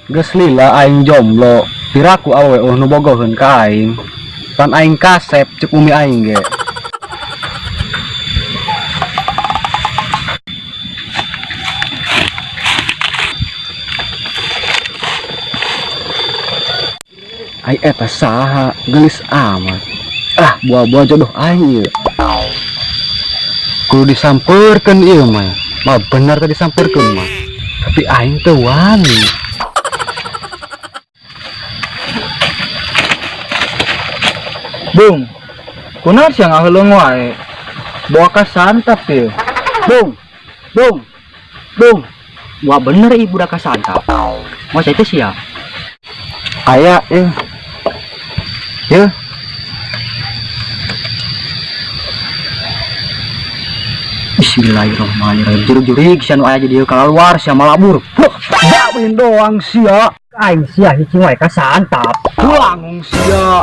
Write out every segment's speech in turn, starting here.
Geus lila aing jomblo. Piraku awewe euweuh nu bogoheun ka aing. Pan aing kasep cek umi aing ge. Ai eta saha geulis amat. Ah, buah-buah jodoh aing ieu. Kudu disampeurkeun ieu mah. Mah bener teh disampeurkeun mah. Tapi aing teu wani. Bung, kunaon sia ngaheulung wae? Bawa ka santap ieu. Bung, bung, bung. Wah bener ibu budak kasantap. Masa itu sia? Aya ieu. Yeuh. Bismillahirrahmanirrahim. Juru-jurig sia nu aya di dieu kaluar sia malabur. Huh, jauhin doang sia. Aing sia hiji wae kasantap. Pulang sia.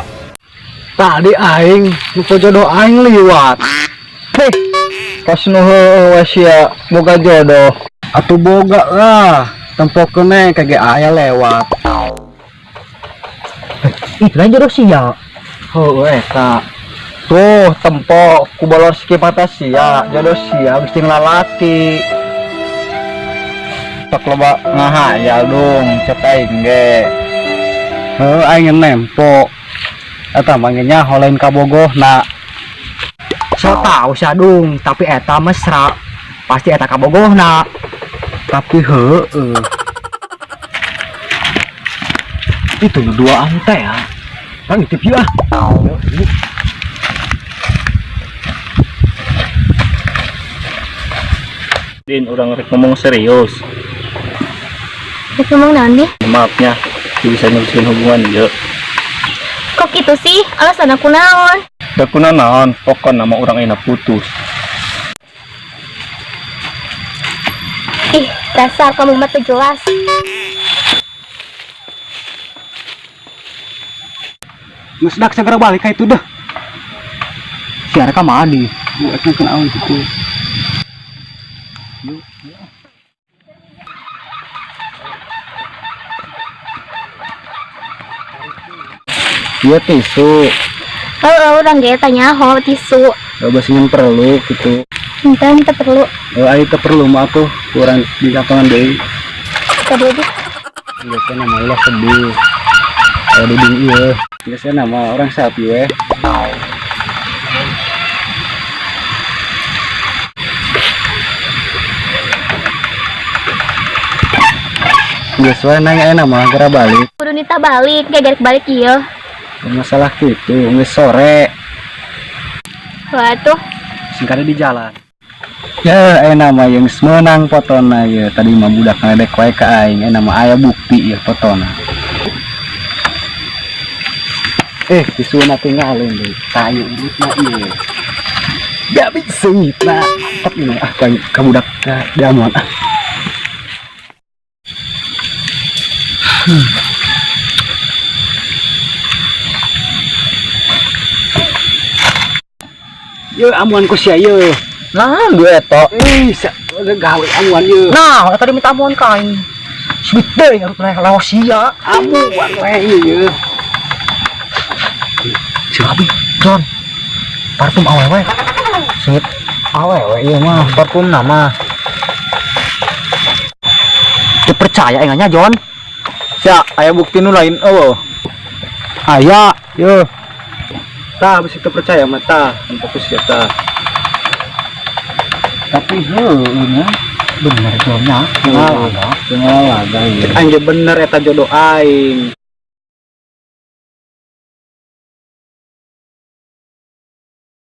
Tadi aing nu jodoh aing liwat. Heh, pas nu heueuh we sia boga jodoh. Atuh boga lah. Tempokeun we kage aya lewat. Ih, lain jodoh sia. Heueuh eta. Tuh tempo ku bolor sikip mata sia, jodoh sia geus jeung lalaki. Sok loba ngahayal dong, cek aing ge. Heueuh aing nempo. Eta mah ge nyaho lain kabogohna. So tau sia dung, tapi eta mesra. Pasti eta kabogohna. Tapi heueuh. Itu nu duaan teh ya. Bang titip yeuh ah. Din, urang rek ngomong serius. Rek ngomong naon deh? Maafnya, teu bisa neruskeun hubungan ieu. Kok gitu sih? Alasan aku naon? Da kunaon, pokona mah urang ayeuna putus. Ih, dasar kamu mah teu jelas. Geus dak segera balik ka itu dah. Siar ka mandi. Bu eta kunaon kitu. Iya tisu. Heeh, urang ge tanya ho tisu. Bebas ingin perlu gitu. Henteu, henteu perlu. Ayo teu perlu mah atuh kurang di kantongan deui. Teu deui. Biasanya nama ulah sedih. Kalau duding ieu, biasanya nama orang sapi we. Geus we nang aya nama geura balik. Kudu nita balik, ge garek balik ieu. Masalah kitu, geus sore. Wah tuh. Singkatnya di jalan. Ya, aya nama yang geus meunang fotona ieu. Tadi mah budak ngeledek wae ka aing, aya nama aya bukti ieu fotona. Tisuna tinggalin deui. Tayu urutna ieu. Gak bisa ngitna. Mantap ini ah ka budak ka diamuan ah. Ye amuan ku sia ye. Nah, duwe eta. Ih, gawe amuan ye. Nah, tadi minta amuan ka aing. Sweet deui harus lewas sia. Amuan we ieu. Si Abi, John. Parfum awewe. Sengit awewe ieu mah, parfum nama. Teu percaya aing nya, John. Sia, aya bukti nu lain eueuh. Aya, ye. Tah, bisi teu percaya mah tah, fokus ya tah. Tapi heueuh nya bener John nya. Pengalaman ieu. Aing ge bener eta jodoh aing.